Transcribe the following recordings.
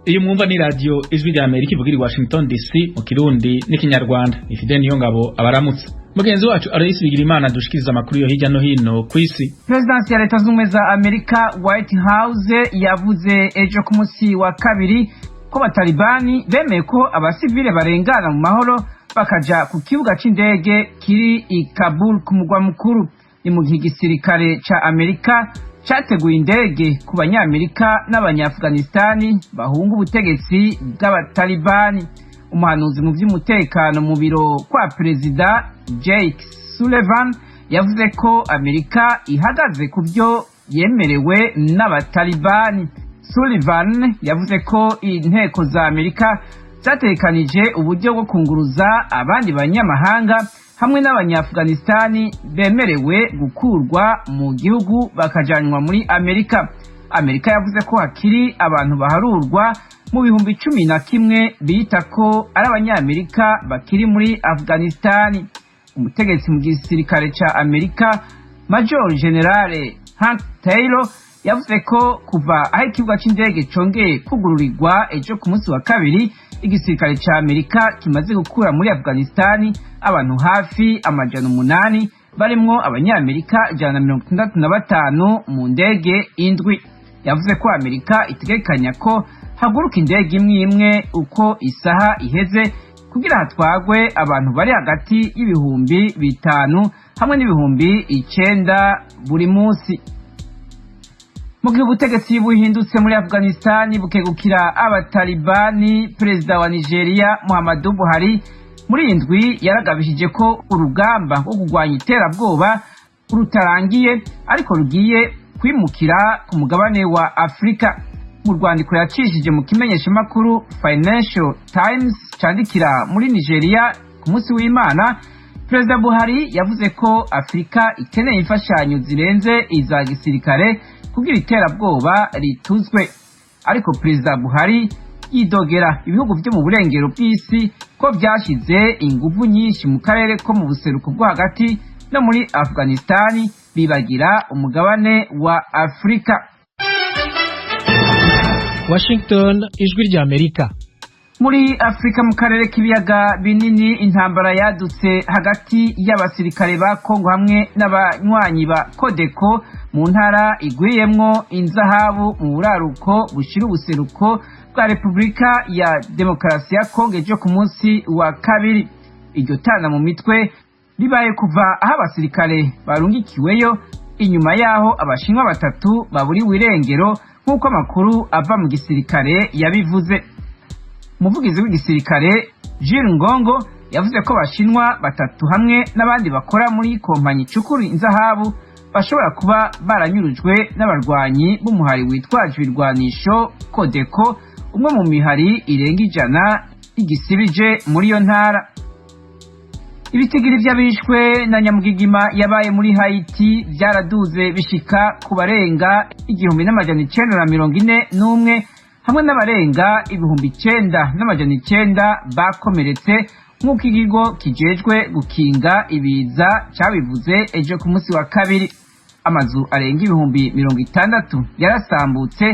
Iyo mwumva ni radio Ijwi rya Amerika ivugira i Washington DC mu Kirundi n'ikinyarwanda. Ni Fidel Niyongabo abaramutse. Mugenzi wacu Alois Bigirimana dushikiriza amakuru yo hirya no hino kw'isi. Perezidansi ya Leta Zunze za Amerika, White House, yavuze ejo ku munsi wa kabiri ko abatalibani bemeye ko abasivile barengana mu mahoro bakaja ku kibuga c'indege kiri i Kabul ku mugwa mukuru. Ni mu gihe igisirikare ca Amerika categuye indege ku banyamerika n'abanyaafganistani bahunga ubutegetsi bw'abatalibani. Umuhanuzi mu vy'umutekano mu biro kwa perezida, Jake Sullivan, yavuze ko Amerika ihagaze ku vyo yemerewe n'abatalibani. Sullivan yavuze ko inteko za Amerika zategekanije uburyo bwo kunguruza abandi banyamahanga hamwe n'abanyaafganistani bemerewe gukurwa mu gihugu bakajanwa muri Amerika. Amerika yavuze ko hakiri abantu baharurwa mu 11,000 bita ko ari abanyamerika bakiri muri Afghanistani. Umutegetsi mu gisirikare ca Amerika, Major General Hank Taylor, yavuze ko kuva aho ikibuga c'indege congeye kugururirwa ejo ku munsi wa kabiri, igisirikare ca Amerika kimaze gukura muri Afghanistani abantu hafi 800, barimwo abanyamerika 165 mu ndege indwi. Yavuze ko Amerika itegekanya ko haguruka indege imwe imwe uko isaha iheze kugira hatwagwe abantu bari hagati y'5,000 hamwe n'9,000 buri munsi. Mu gihe ubutegetsi buhindutse muri Afghanistan bukegukira abatalibani, perezida wa Nigeria Muhammadu Buhari muri iyi ndwi yaragabishije ko urugamba rwo kurwanya iterabwoba rutarangiye, ariko rugiye kwimukira ku mugabane wa Afurika. Mu rwandiko yacishije mu kimenyeshamakuru Financial Times candikira muri Nigeria ku munsi w'Imana, Perezida Buhari yavuze ko Afurika ikeneye imfashanyo zirenze iza gisirikare kugira iterabwoba rituzwe. Ariko Perezida Buhari yidogera ibihugu byo mu burengero bw'isi ko byashyize ingufu nyinshi mu karere ko mu buseruko bwo hagati no muri Afghanistani, bibagira umugabane wa Afurika. Washington, Ijwi rya Amerika. Muri Afurika, mu karere k'ibiyaga binini, intambara yadutse hagati y'abasirikare ba Kongo hamwe n'abanywanyi ba Kodeko mu ntara igwiriyemwo inzahabu mu buraruko bushira ubuseruko bwa Repubulika ya Demokarasi ya Kongo ejo ku munsi wa kabiri. Iryo tana mu mitwe ribaye kuva aho abasirikare barungikiweyo inyuma y'aho abashinwa batatu baburiwe irengero, nk'uko amakuru ava mu gisirikare yabivuze. Umuvugizi w'igisirikare Jules Ngongo yavuze ko abashinwa batatu hamwe n'abandi bakora muri kompanyi icukura inzahabu bashobora kuba baranyurujwe n'abarwanyi b'umuhari witwaje ibirwanisho Kodeko, umwe mu mihari irenga 100 igisibije muri iyo ntara. Ibitigiri vy'abishwe na nyamugigima yabaye muri Haiti vyaraduze bishika ku barenga 1941 hamwe n'abarenga 9,900 bakomeretse, nk'uko ikigo kijejwe gukinga ibiza cabivuze ejo ku munsi wa kabiri. Amazu arenga 60,000 yarasambutse,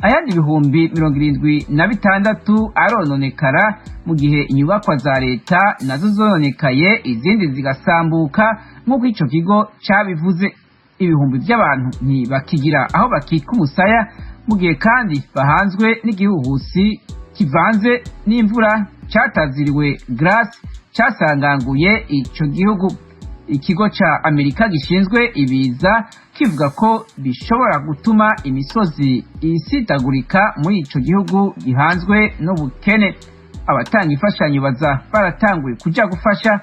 ayandi 76,000 arononekara, mu gihe inyubakwa za leta nazo zononekaye, izindi zigasambuka, nk'uko ico kigo cabivuze. Ibihumbi by'abantu ntibakigira aho bakika umusaya, mu gihe kandi bahanzwe n'igihuhusi kivanze n'imvura cataziriwe Grace casanganguye ico gihugu. Ikigo ca Amerika gishinzwe ibiza kivuga ko bishobora gutuma imisozi isitagurika muri ico gihugu gihanzwe n'ubukene. Abatanga imfashanyo baza baratanguye kuja gufasha,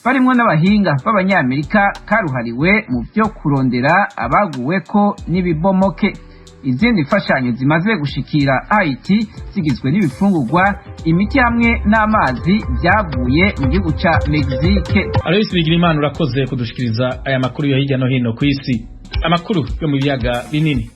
barimwo n'abahinga b'abanyamerika karuhariwe mu vyo kurondera abaguweko n'ibibomoke. Izindi mfashanyo zimaze gushikira Haiti zigizwe n'ibifungurwa, imiti hamwe n'amazi byavuye mu gihugu ca Mexique. Alois Bigirimana, urakoze kudushikiriza aya makuru yo hirya no hino ku isi, amakuru yo mu biyaga binini.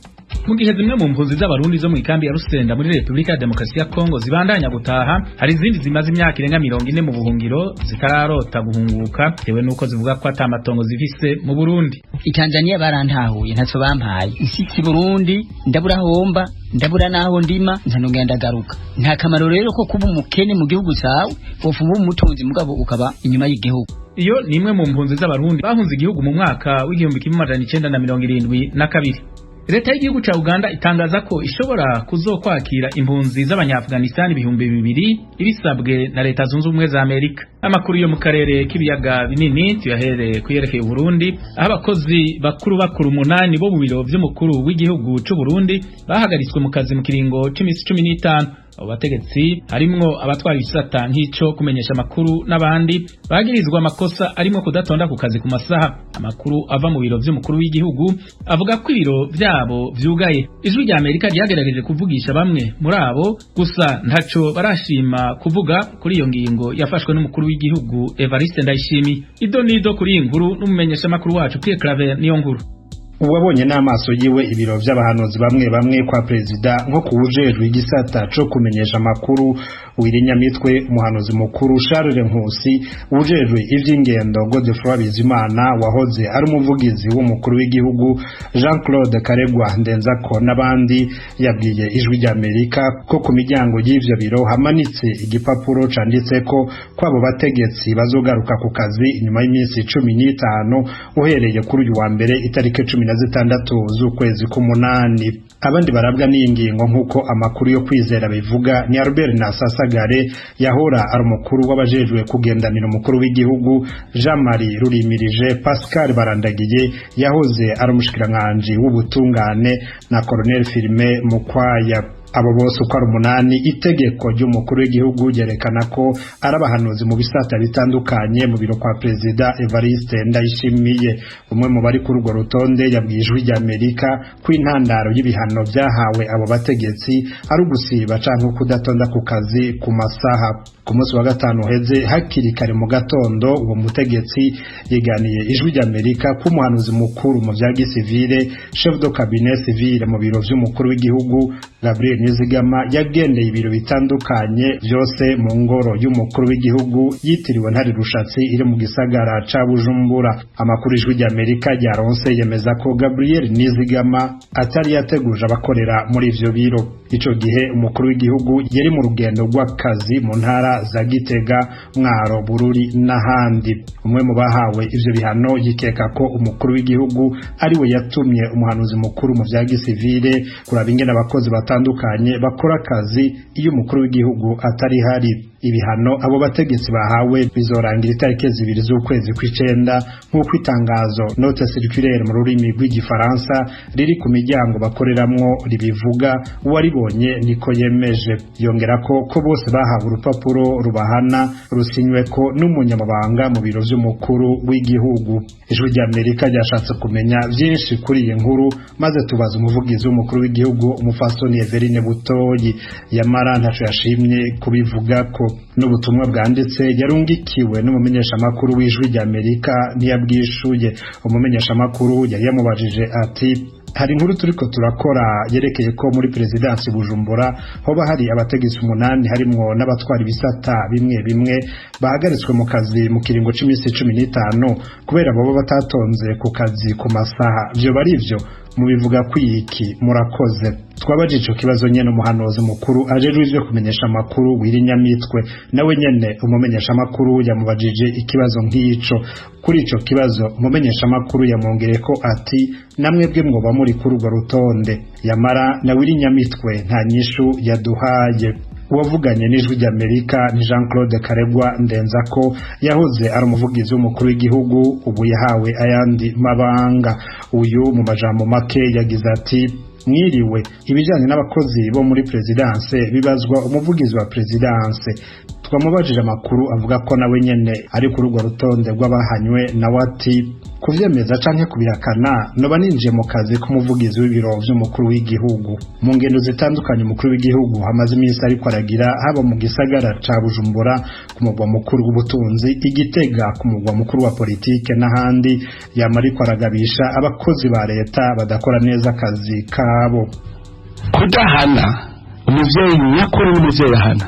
Mu gihe zimwe mu mpunzi z'Abarundi zo mu ikambi ya Rusenda muri Repubulika ya Demokarasi ya Kongo zibandanya gutaha, hari izindi zimaze imyaka irenga 40 mu buhungiro zitararota guhunguka, tewe nuko zivuga ko ata matongo zifise mu Burundi. Itanzania barantahuye, ntacyo bampaye. Nshitse Burundi ndabura homba, ndabura naho ndima, ntanongera ndagaruka. Nta kamaro rero ko kuba umukene mu gihugu cawe, wofuma umutunzi mugabo ukaba inyuma y'igihugu. Iyo ni imwe mu mpunzi z'Abarundi bahunze igihugu mu mwaka w'1972. Leta y'igihugu ca Uganda itangaza ko ishobora kuzokwakira impunzi z'Abanya-Afghanistan 2000 ibisabwe na Leta Zunze Ubumwe za Amerika. Amakuru yo mu karere k'ibiyaga binini tuyahere kuyerekeye Burundi, aho abakozi bakuru bakuru 8 bo mu biro vy'umukuru w'igihugu c'u Burundi bahagaritswe mu kazi mu kiringo c'imisi 15. Abo bategetsi harimwo abatwara ibisata nk'ico kumenyesha amakuru n'abandi bagirizwa amakosa arimo kudatonda ku kazi ku masaha. Amakuru ava mu biro vy'umukuru w'igihugu avuga ko ibiro vyabo vyugaye. Ijwi rya Amerika ryagerageje kuvugisha bamwe muri abo, gusa ntaco barashima kuvuga kuri iyo ngingo yafashwe n'umukuru w'igihugu Evariste Ndayishimiye. Ido nido kuri iyi nkuru n'umumenyesha makuru wacu Pierre Claver niyo nkuru. Uwabonye n'amaso yiwe ibiro vy'abahanuzi bamwe bamwe kwa perezida, nko kuwujejwe igisata co kumenyesha amakuru Wirinyamitwe, umuhanuzi mukuru Charles Nkusi, ujejwe ivy'ingendo Godefroid Bizimana, wahoze ari umuvugizi w'umukuru w'igihugu Jean Claude Karegwa Ndenzako n'abandi, yabwiye Ijwi ry'Amerika ko ku miryango y'ivyo biro hamanitse igipapuro canditseko ko abo bategetsi bazogaruka ku kazi inyuma y'iminsi 15 uhereye kuri uyu wa mbere itariki 16 z'ukwezi k'umunani. Abandi barabwa n'iyi ngingo, nk'uko amakuru yo kwizera bivuga, ni Albert Nasasagare yahora ari umukuru w'abajejwe kugendanira umukuru w'igihugu, Jean Marie Rurimirije, Pascal Barandagiye yahoze ari umushikiranganji w'ubutungane na Colonel Firme Mukwaya. Abo bose uko ari 8, itegeko ry'umukuru w'igihugu ryerekana ko ari abahanuzi mu bisata bitandukanye mu biro kwa perezida Evariste Ndayishimiye. Umwe mu bari kuri urwo rutonde yabwiye Ijwi ry'Amerika ko intandaro y'ibihano vyahawe abo bategetsi ari ugusiba canke kudatonda ku kazi ku masaha. Ku munsi wa gatanu uheze hakiri kare mu gatondo, uwo mutegetsi yiganiye Ijwi ry'Amerika ko umuhanuzi mukuru mu vya gisivile, chef de cabinet civile mu biro vy'umukuru w'igihugu, Gabriel Nizigama, yagendeye ibiro bitandukanye vyose mu ngoro y'umukuru w'igihugu yitiriwe Ntare Rushatsi iri mu gisagara ca Bujumbura. Amakuru Ijwi ry'Amerika ryaronse yemeza ko Gabriel Nizigama atari yateguje abakorera muri ivyo biro. Ico gihe umukuru w'igihugu yari mu rugendo rw'akazi mu ntara za Gitega, Mwaro, Bururi n'ahandi. Umwe mu bahawe ivyo bihano yikeka ko umukuru w'igihugu ari we yatumye umuhanuzi mukuru mu vya gisivile kuraba ingene abakozi batandukanye bakora akazi iyo umukuru w'igihugu atari hari. Ibihano abo bategetsi bahawe bizorangira itariki 2 z'ukwezi kw'icenda, nk'uko itangazo note circulaire mu rurimi rw'igifaransa riri ku miryango bakoreramwo ribivuga. Uwaribonye niko yemeje, yongera ko bose bahawe urupapuro rubahana rusinywe ko n'umunyamabanga mu biro vy'umukuru w'igihugu. Ijwi ry'Amerika ryashatse kumenya vyinshi kuri iyi nkuru, maze tubaza umuvugizi w'umukuru w'igihugu umufasoni Everine Butoyi, yamara ntaco yashimye kubivugako. N'ubutumwa bwanditse yarungikiwe n'umumenyeshamakuru w'Ijwi ry'Amerika ntiyabwishuye. Umumenyeshamakuru yari yamubajije ati: "Hari inkuru turiko turakora yerekeye ko muri perezidansi Bujumbura hoba hari abategetsi 8 harimwo n'abatwara ibisata bimwe bimwe bahagaritswe mu kazi mu kiringo c'imisi 15 kubera boba batatonze ku kazi ku masaha. Vyoba ari ivyo? Mubivuga kwiki? Murakoze." Twabajije ico kibazo nyene umuhanuzi mukuru ajejwe ivyo kumenyesha amakuru Wirinyamitwe, nawe nyene umumenyesha amakuru yamubajije ikibazo nk'ico. Kuri ico kibazo umumenyesha amakuru yamwongereko ati: "Namwebwe mwoba muri kuri urwo rutonde?" Yamara na Wirinyamitwe nta nyishu yaduhaye. Uwavuganye n'Ijwi ry'Amerika ni Jean Claude Karegwa Ndenzako yahoze ari umuvugizi w'umukuru w'igihugu, ubu yahawe ayandi mabanga. Uyu mu majambo make yagize ati: "Mwiriwe, ibijanye n'abakozi bo muri perezidanse bibazwa umuvugizi wa perezidanse." Twamubajije amakuru avuga ko nawe nyene ari kuri urwo rutonde rw'abahanywe, nawe ati: "Kuvyemeza canke kubihakana noba ninjiye mu kazi k'umuvugizi w'ibiro vy'umukuru w'igihugu." Mu ngendo zitandukanye umukuru w'igihugu hamaze iminsi ariko aragira, haba mu gisagara ca Bujumbura ku mugwa mukuru w'ubutunzi, Igitega ku mugwa mukuru wa politike n'ahandi, yama ariko aragabisha abakozi ba leta badakora neza akazi kabo. Kudahana, umuvyeyi nyakuri n'umuvyeyi ahana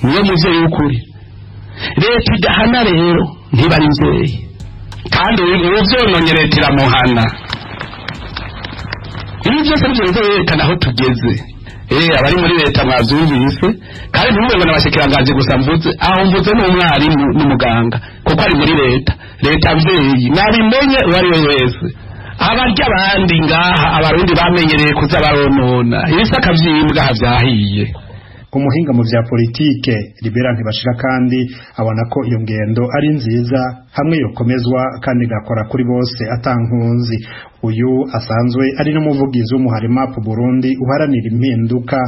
niyo muvyeyi w'ukuri. Leta idahana rero ntiba ari mvyeyi, kandi uwuvyononye leta iramuhana. Ibi byose nivyo biza birerekana aho tugeze. Abari muri leta mwavyumvise, kandi ntimube ngo n'abashikiranganji gusa mvuze aho, mvuze n'umwarimu n'umuganga kuko ari muri leta. Leta mvyeyi nabimenye uwo ari we wese abarya abandi ngaha. Abarundi bamenyereye kuza baronona ibisaka vy'imbwa vyahiye. Umuhinga mu vya politike Libera Ntibashira kandi abona ko iyo ngendo ari nziza hamwe yokomezwa kandi igakora kuri bose atankunzi. Uyu asanzwe ari n'umuvugizi w'umuhari MAP Burundi uharanira impinduka,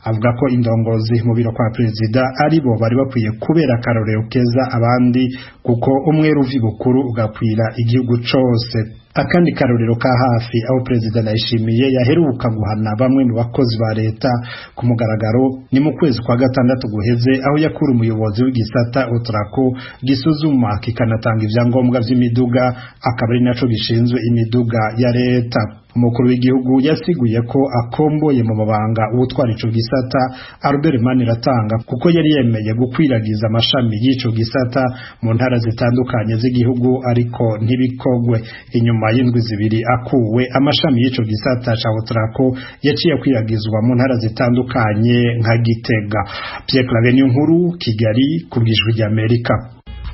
avuga ko indongozi mu biro kwa perezida ari bo bari bakwiye kubera akarorero keza abandi, kuko umwe ruvi bukuru ugakwira igihugu cose. Akandi karorero ka hafi aho perezida Ndayishimiye yaheruka guhana bamwe mu bakozi ba leta ku mugaragaro ni mu kwezi kwa gatandatu guheze, aho yakura umuyobozi w'igisata Otrako gisuzuma kikanatanga ivyangombwa vy'imiduga, akaba ari naco gishinzwe imiduga ya leta. Umukuru w'igihugu yasiguye ko akomboye mu mabanga uwutwara ico gisata Albert Maniratanga, kuko yari yemeye gukwiragiza amashami y'ico gisata mu ntara zitandukanye z'igihugu ariko ntibikogwe. Inyuma y'indwi 2 akuwe, amashami y'ico gisata ca Otrako yaciye akwiragizwa mu ntara zitandukanye nka Gitega. Pierre Claver Nkuru, Kigali, ku bw'Ijwi ry'Amerika.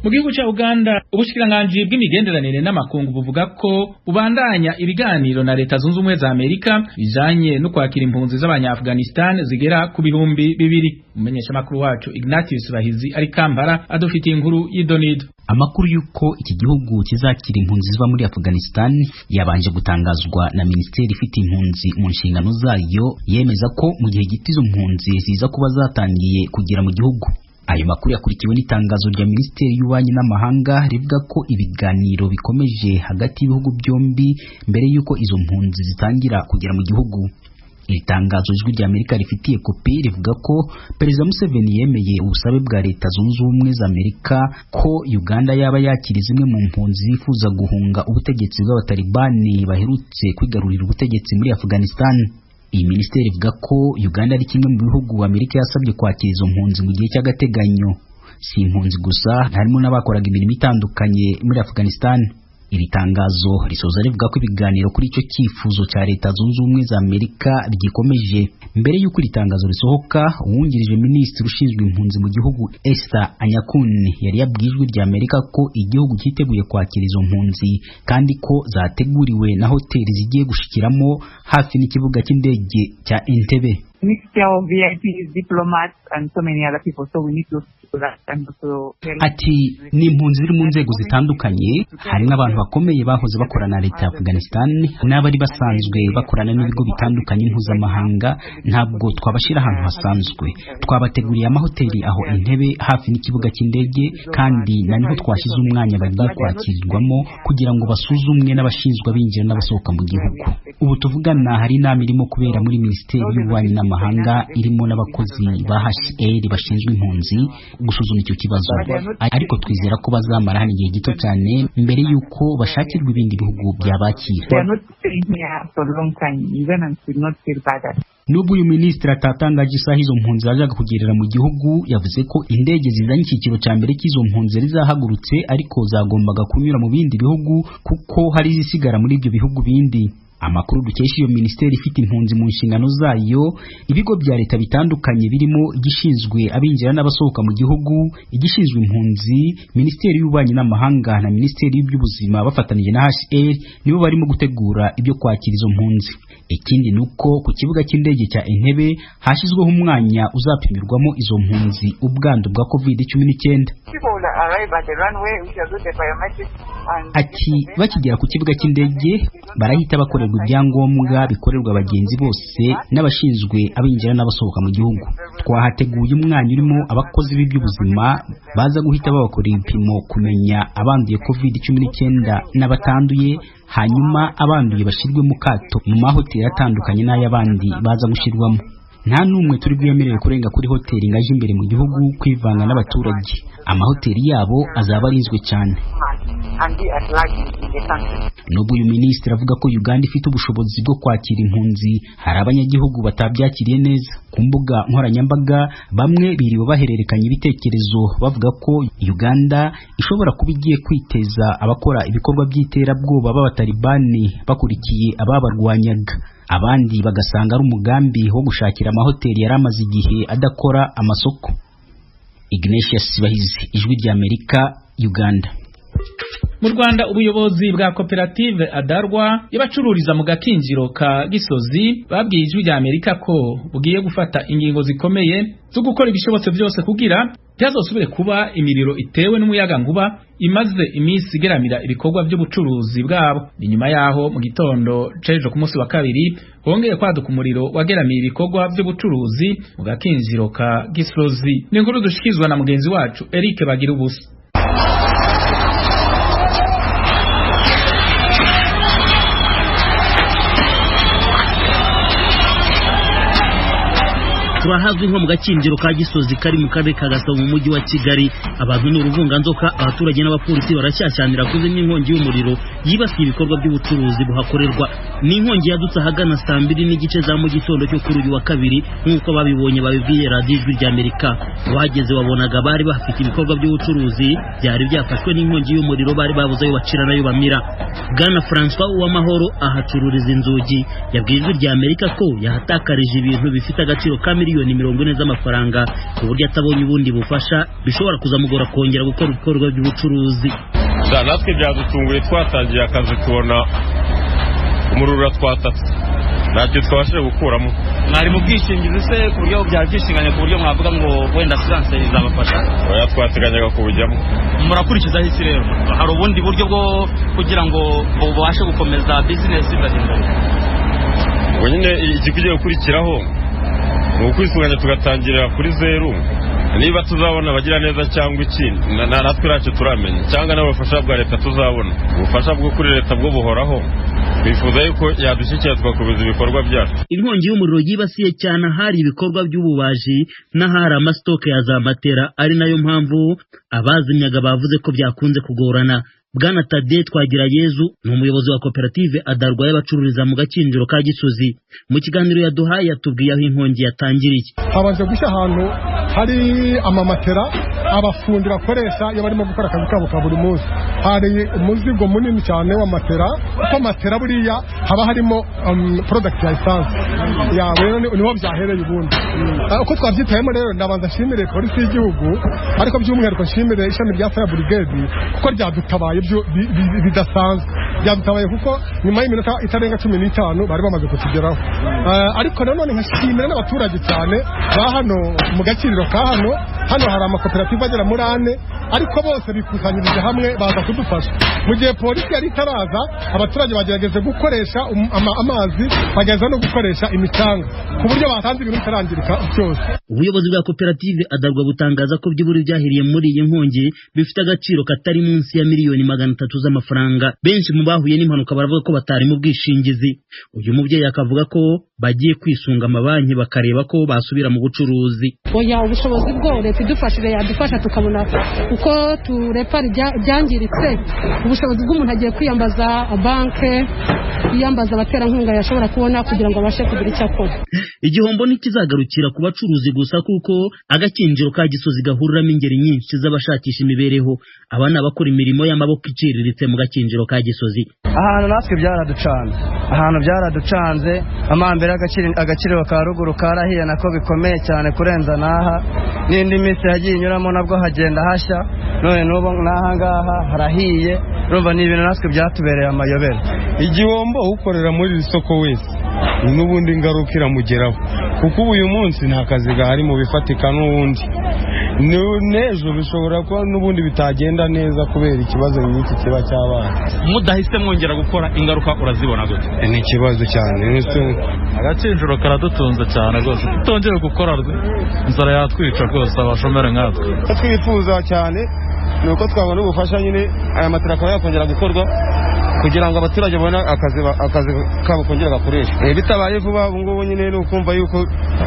Mu gihugu ca Uganda, ubushikiranganji bw'imigenderanire n'amakungu buvuga ko bubandanya ibiganiro na Leta Zunze Ubumwe za Amerika bijanye no kwakira impunzi z'abanya-Afghanistan zigera ku 2000. Umumenyeshamakuru wacu Ignatius Bahizi ari Kampala adufitiye inkuru y'idonido. Amakuru y'uko iki gihugu kizakira impunzi ziva muri Afghanistan yabanje gutangazwa na minisiteri ifite impunzi mu nshingano zayo, yemeza ko mu gihe gito izo mpunzi ziza kuba zatangiye kugera mu gihugu. Ayo makuru yakurikiwe n'itangazo rya minisiteri y'ububanyi n'amahanga rivuga ko ibiganiro bikomeje hagati y'ibihugu byombi mbere y'uko izo mpunzi zitangira kugera mu gihugu. Iri tangazo Ijwi rya Amerika rifitiye kopi rivuga ko Perezida Museveni yemeye ubusabe bwa Leta Zunze Ubumwe za Amerika ko Uganda yaba yakira zimwe mu mpunzi zifuza guhunga ubutegetsi bw'Abatalibani baherutse kwigarurira ubutegetsi muri Afghanistan. Iyi minisiteri ivuga ko Uganda ari kimwe mu bihugu Amerika yasabye kwakira izo mpunzi mu gihe cy'agateganyo. Si impunzi gusa, harimo n'abakoraga imirimo itandukanye muri Afghanistan. Iri tangazo risoza rivuga ko ibiganiro kuri icyo cyifuzo cya Leta Zunze Ubumwe za Amerika rigikomeje. Mbere y'uko iri tangazo risohoka, uwungirije minisitiri ushinzwe impunzi mu gihugu Esther Anyakuni yari yabwiye Ijwi rya Amerika ko igihugu cyiteguye kwakira izo mpunzi kandi ko zateguriwe na hoteli zigiye gushikiramo hafi n'ikibuga cy'indege cya Entebbe. Ati: "Ni impunzi ziri mu nzego zitandukanye, harimo abantu bakomeye bahoze bakorana na leta ya Afghanistan n'abari basanzwe bakorana n'ibigo bitandukanye mpuzamahanga. Ntabwo twabashyira ahantu hasanzwe, twabateguriye amahoteli aho Entebbe hafi n'ikibuga cy'indege, kandi na niho twashyize umwanya bagiye kwakirirwamo kugira ngo basuzumwe n'abashinzwe abinjira n'abasohoka mu gihugu. Ubu tuvugana hari inama irimo kubera muri minisiteri y'ububanyi n'amahanga irimo n'abakozi ba HCR bashinzwe impunzi gusuzuma icyo kibazo, ariko twizera ko bazamara hano igihe gito cyane mbere y'uko bashakirwa ibindi bihugu byabakira." Nubwo uyu minisitiri atatangaje isaha izo mpunzi zajaga kugerera mu gihugu, yavuze ko indege zizanye icyiciro cya mbere cy'izo mpunzi zari zahagurutse, ariko zagombaga kunyura mu bindi bihugu kuko hari izisigara muri ibyo bihugu bindi. Amakuru dukesha iyo minisiteri ifite impunzi mu nshingano zayo, ibigo bya leta bitandukanye birimo igishinzwe abinjira n'abasohoka mu gihugu, igishinzwe impunzi, minisiteri y'ububanyi n'amahanga na minisiteri y'iby'ubuzima bafatanije na HCR nibo barimo gutegura ibyo kwakira izo mpunzi. Ikindi ni uko ku kibuga cy'indege cya Entebbe hashyizweho umwanya uzapimirwamo izo mpunzi ubwandu bwa COVID-19. Ati bakigera ku kibuga cy'indege barahita bakorerwa ibyangombwa bikorerwa abagenzi bose n'abashinzwe abinjira n'abasohoka mu gihugu. Twahateguye umwanya urimo abakozi b'iby'ubuzima baza guhita babakorera ibipimo kumenya abanduye COVID-19 n'abatanduye, hanyuma abanduye bashyirwe mu kato mu mahoteli atandukanye n'ay'abandi baza gushyirwamo. Nta n'umwe turi bwemerere kurenga kuri hoteli ngo aje imbere mu gihugu kwivanga n'abaturage. Amahoteli yabo azaba arinzwe cyane. Nubwo uyu minisitiri avuga ko Uganda ifite ubushobozi bwo kwakira impunzi, hari abanyagihugu batabyakiriye neza. Ku mbuga nkoranyambaga bamwe biriwe bahererekanya ibitekerezo bavuga ko Uganda ishobora kuba igiye kwiteza abakora ibikorwa by'iterabwoba b'abatalibani bakurikiye ababarwanyaga. Abandi bagasanga ari umugambi wo gushakira amahoteli yari amaze igihe adakora amasoko. Ignatius Bahizi, Ijwi ry'Amerika, Uganda. Mu Rwanda ubuyobozi bwa koperative Adarwa y'abacururiza mu gakinjiro ka Gisozi babwiye Ijwi rya Amerika ko bugiye gufata ingingo zikomeye zo gukora ibishobotse byose kugira ntihazosubire kuba imiriro itewe n'umuyaga nkuba imaze iminsi igeramira ibikorwa by'ubucuruzi bwabo. Ni nyuma yaho mu gitondo c'ejo ku munsi wa kabiri hongeye kwaduka umuriro wageramiye ibikorwa by'ubucuruzi mu gakinjiro ka Gisozi. Ni inkuru dushikizwa na mugenzi wacu Eric Bagira ubusa. Turahazwi nko mu gakinjiro ka Gisozi kari mu karere ka Gasabo mu mujyi wa Kigali. Abantu ni uruvunganzoka, abaturage n'abapolisi baracyashyanira kuzimya inkongi y'umuriro yibasiye ibikorwa by'ubucuruzi buhakorerwa. Ni inkongi yadutse ahagana saa 2:30 za mu gitondo cyo kuri uyu wa kabiri, nk'uko babibonye babibwiye Radiyo Ijwi ry'Amerika. Bahageze wabonaga bari bafite ibikorwa by'ubucuruzi byari byafashwe n'inkongi y'umuriro, bari babuze ayo bacira n'ayo bamira. Bwana Francois Uwamahoro ahacururiza inzugi, yabwiye Ijwi ry'Amerika ko yahatakarije ibintu bifite agaciro ka miliyoni 40 z'amafaranga, ku buryo atabonye ubundi bufasha bishobora kuzamugora kongera gukora ibikorwa by'ubucuruzi. Natwe byadutunguye, twatangiye akazi tubona umuriro uratwatatse, ntacyo twabashije gukuramo. Mwari mu bwishingizi se ku buryo byari byishinganye, ku buryo mwavuga ngo wenda asiranse izabafasha? Oya, twateganyaga kubujyamo. Murakurikizaho iki rero? Hari ubundi buryo bwo kugira ngo bubashe gukomeza bizinesi imbere? Ubwo nyine igikwiye gukurikiraho ni ukwisuganya tugatangirira kuri zeru. Niba tuzabona abagira neza cyangwa iki, natwe ntacyo turamenya, cyangwa n'ubufasha bwa leta tuzabona. Ubufasha bwo kuri leta bwo buhoraho, twifuza yuko yadushyikira tugakomeza ibikorwa byacu. Inkongi y'umuriro yibasiye cyane ahari ibikorwa by'ububaji n'ahari amasitoke ya za matera, ari nayo mpamvu abazimyaga bavuze ko byakunze kugorana. Bwana Tade Twagirayezu ni umuyobozi wa koperative Adarwa y'abacururiza mu gakinjiro ka Gisozi. Mu kiganiro yaduhaye yatubwiye aho inkongi yatangiriye. Habanje gushya ahantu hari amamatera abafundi bakoresha iyo barimo gukora akazi kabo ka buri munsi. Hari umuzigo munini cyane wa matera, kuko matera buriya haba harimo product ya essence. Ya rero niho byahereye ubundi. Uko twabyitayemo rero, ndabanza nshimire polisi y'igihugu, ariko by'umwihariko nshimire ishami rya Fire Brigade kuko ryadutabaye bidasanzwe. Byadutabaye kuko nyuma y'iminota itarenga 15 bari bamaze kutugeraho. Ariko nanone nkashimira n'abaturage cyane ba hano mu gakiriro ka hano. Hano hari amakoperative agera muri 4, ariko bose bikusanyirije hamwe baza kudufasha. Mu gihe polisi yari itaraza, abaturage bagerageze gukoresha amazi, bagerageza no gukoresha imicanga ku buryo batanze ibintu bitarangirika byose. Ubuyobozi bwa koperative Adarwa butangaza ko by'uburi byahiriye muri iyi nkongi bifite agaciro katari munsi ya miliyoni 300 z'amafaranga. Benshi mu bahuye n'impanuka baravuga ko batari mu bwishingizi. Uyu mubyeyi akavuga ko bagiye kwisunga amabanki bakareba ko basubira mu bucuruzi. Oya, ubushobozi bwo leta idufashije yadufasha tukabona uko turepara ibyangiritse. Ubushobozi bw'umuntu agiye kwiyambaza banke, yiyambaza abaterankunga yashobora kubona kugira ngo abashe kugira icyo akora. Igihombo ntikizagarukira ku bacuruzi gusa, kuko agakinjiro ka Gisozi gahuriramo ingeri nyinshi z'abashakisha imibereho. Aba ni abakora imirimo y'amaboko iciriritse mu gakinjiro ka Gisozi. Ahantu natwe byaraducanze, ahantu byaraducanze. Amambere agaciro ka ruguru karahiye nako bikomeye cyane kurenza n'aha. N'indi minsi yagiye inyuramo nabwo hagenda hashya, none n'ubu n'aha ngaha harahiye. Urumva ni ibintu natwe byatubereye amayobera. Igihombo ukorera muri iri soko wese n'ubundi ingaruka iramugeraho, kuko ubu uyu munsi nta kazi gahari mu bifatika n'ubundi. N'ejo bishobora kuba n'ubundi bitagenda neza kubera ikibazo nk'iki kiba cyabaye. Mudahise mwongera gukora, ingaruka urazibona gute? Ni ikibazo cyane. Agakinjiro karadutunze cyane rwose, tutongeye gukora inzara yatwica rwose, abashomeri nkatwe. Twifuza cyane ni uko twabona ubufasha nyine, aya matera akaba yakongera gukorwa kugira ngo abaturage babone akazi kabo kongera gakoreshwa. Bitabaye vuba ubu ngubu nyine ni ukumva yuko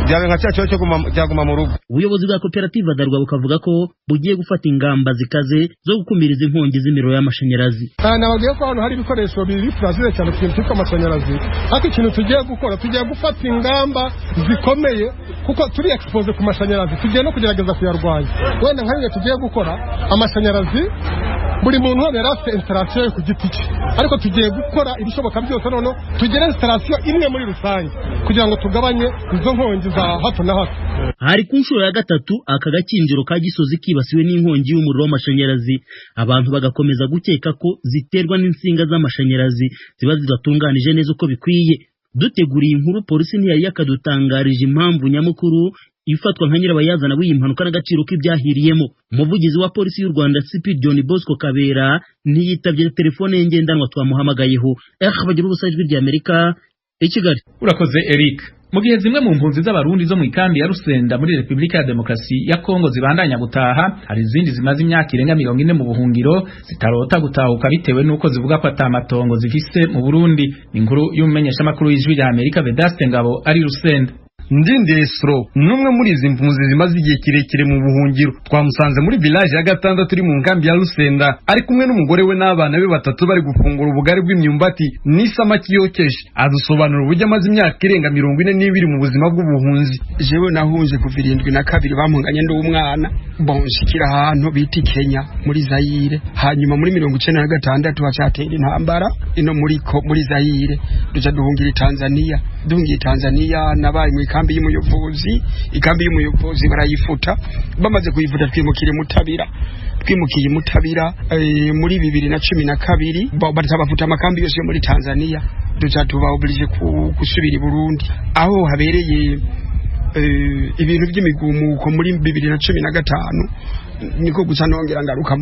byaba nka cya kibazo cyaguma mu rugo. Ubuyobozi bwa koperative Adarwa bukavuga ko bugiye gufata ingamba zikaze zo gukumira izi nkongi z'imiriro y'amashanyarazi. Nababwiye ko hano hari ibikoresho biri fragile cyane ku kintu cyitwa amashanyarazi, ariko ikintu tugiye gukora, tugiye gufata ingamba zikomeye kuko turi expose ku mashanyarazi, tugiye no kugerageza kuyarwanya. Wenda nka bimwe tugiye gukora amashanyarazi, buri muntu wese yari afite installation ye ku giti cye, ariko tugiye gukora ibishoboka byose noneho tugere installation imwe muri rusange kugira ngo tugabanye izo nkongi za hato na hato. Hari ku nshuro ya gatatu aka gakinjiro ka Gisozi kibasiwe n'inkongi y'umuriro w'amashanyarazi, abantu bagakomeza gukeka ko ziterwa n'insinga z'amashanyarazi ziba zidatunganije neza uko bikwiye. Duteguriye inkuru, polisi ntiyari yakadutangarije impamvu nyamukuru ifatwa nka nyirabayazana w'iyi mpanuka n'agaciro k'ibyahiriyemo. Umuvugizi wa polisi y'u Rwanda CP John Bosco Kabera ntiyitabye telefone ye ngendanwa twamuhamagayeho. Bagira ubusa, Ijwi ry'Amerika i Kigali. Urakoze Eric. Mu gihe zimwe mu mpunzi z'abarundi zo mu ikambi ya Rusenda muri Republika ya Demokarasi ya Kongo zibandanya gutaha, hari izindi zimaze imyaka irenga 40 mu buhungiro zitarota gutahuka bitewe nuko zivuga ko atamatongo zifise mu Burundi. Inkuru y'umumenyeshamakuru w'Ijwi rya Amerika Vedaste Ngabo ari Rusenda. Ndindesro numwe muri izi mpunzi zimaze igihe kirekire mu buhungiro, twamusanze muri village ya gatandatu iri mu nkambi ya Rusenda, ari kumwe n'umugore we n'abana be batatu bari gufungura ubugari bw'imyumbati n'isamaki yokeje. Adusobanura uburyo amaze imyaka irenga 42 mu buzima bw'ubuhunzi. Jewe nahunze kuva 72, bampunganye ndi umwana, bonshikira ahantu bita Kenya muri Zaire, hanyuma muri 96 bacatera intambara ino muri Zaire, duca duhungira Tanzania. Duhungiye Tanzania nabaye mu ikambi y'umuyobozi, ikambi y'umuyobozi barayifuta, bamaze kuyifuta twimukira Mutabira, twimukiye Mutabira muri 2012 batabafuta amakambi yose yo muri Tanzania, duca tuba oblige gusubira i Burundi aho habereye ibintu by'imigumuko muri 2015, niko gusa nongera ngaruka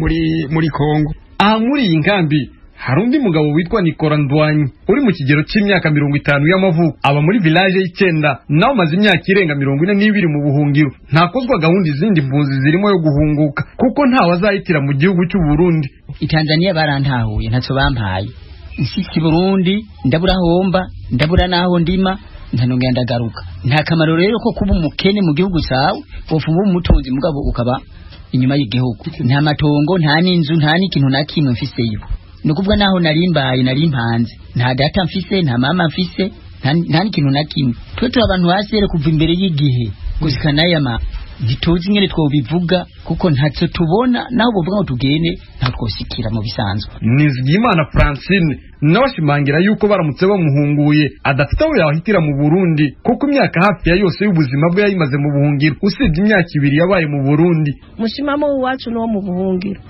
muri Kongo. Aha muri iyi nkambi hari undi mugabo witwa Nicolas Ndwanyi uri mu kigero cy'imyaka 50 y'amavuko, aba muri village y'icyenda, nawe amaze imyaka irenga 42 mu buhungiro. Ntakozwa gahunda izindi mpunzi zirimo yo guhunguka kuko ntawe azahitira mu gihugu cy'u Burundi. I Tanzania barantahuye ntacyo bampaye, nshitse i Burundi ndabura homba, ndabura naho ndima, ntanongera ndagaruka. Nta kamaro rero ko kuba umukene mu gihugu cyawe, wofu umutunzi mugabo ukaba inyuma y'igihugu. Nta matongo, nta n'inzu, nta n'ikintu na kimwe mfiseyo. Nukuvuga naho narimbaye narimpanze, nta data mfise, nta mama mfise, nta n'ikintu na kimwe. Twe turi abantu basere kuva imbere y'igihe gushika n'aya ma ntituzi nyene twobivuga kuko ntacyo tubona, naho bovuga ngo tugende nta twoshikira mu bisanzwe. Nizigimana Francine nawe ashimangira yuko baramutse bamuhunguye adafite aho yahitira mu Burundi kuko imyaka hafi ya yose y'ubuzima bwe yayimaze mu buhungiro, usibye imyaka 2 yabaye mu Burundi. Mushimamo wacu no mu buhungiro.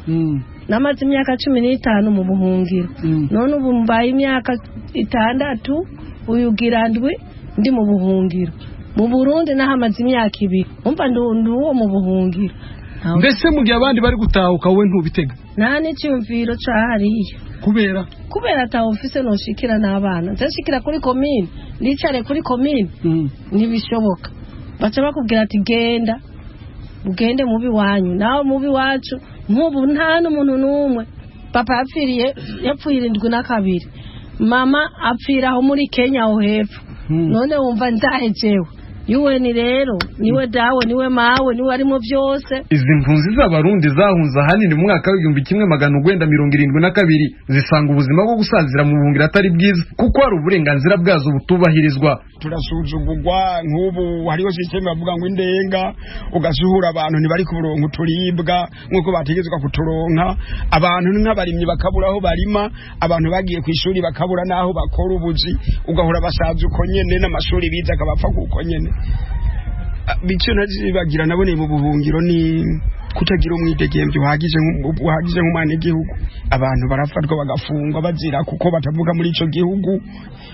Namaze imyaka 15 mu buhungiro. None ubu mbaye imyaka 6 uyugira ndwi ndi mu buhungiro. Mu Burundi nahamaze imyaka 2. Umva nduwo mu buhungiro. Mbese mu gihe abandi bari gutahuka wowe ntubitega? Nta n'icyumviro cahariya. Kubera ata ofise noshikira n'abana. Nzashikira kuri commune, nicare kuri commune. Ntibishoboka. Baca bakubwira ati genda. Ugende mubi wanyu. Nawe mubi wacu nk'ubu nta n'umuntu n'umwe. Papa yapfiriye yapfuye 72. Mama apfira aho muri Kenya aho hepfo. None wumva nzahejewe. Yuwe ni rero niwe dawe niwe mawe niwe arimo byose. Izi mpunzi z'abarundi zahunze ahanini mu mwaka w'1972 zisanga ubuzima bwo gusazira mu buhungiro atari bwiza kuko hari uburenganzira bwazo butubahirizwa. Turasuzugurwa nk'ubu hariho system bavuga ngo indenga, ugasuhura abantu ntibari kuburonka uturibwa nk'uko bategetswe kuturonka, abantu nk'abarimyi bakabura aho barima, abantu bagiye ku ishuri bakabura naho bakora ubuzi, ugahora basaza uko nyene n'amashuri biza akabapfa kuko nyene. Icyo ntazibagira naboneye mu buhungiro ni kutagira umwidegemvyo uhagije nk'umwenegihugu. Abantu barafatwa bagafungwa bazira kuko batavuga muri ico gihugu,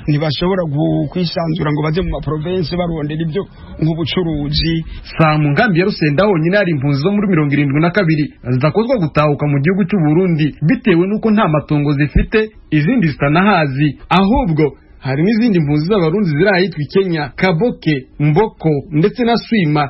ntibashobora kwisanzura ngo baze mu maprovensi barondera ibyo nk'ubucuruzi. Saa mu nkambi ya Rusenda honyine hari impunzi zo muri 72 zidakozwa gutahuka mu gihugu cy'u Burundi bitewe n'uko nta matongo zifite, izindi zitanahazi. Ahubwo hari n'izindi mpunzi z'Abarundi ziri ahitwa Kenya, Kaboke, Mboko ndetse na Swima.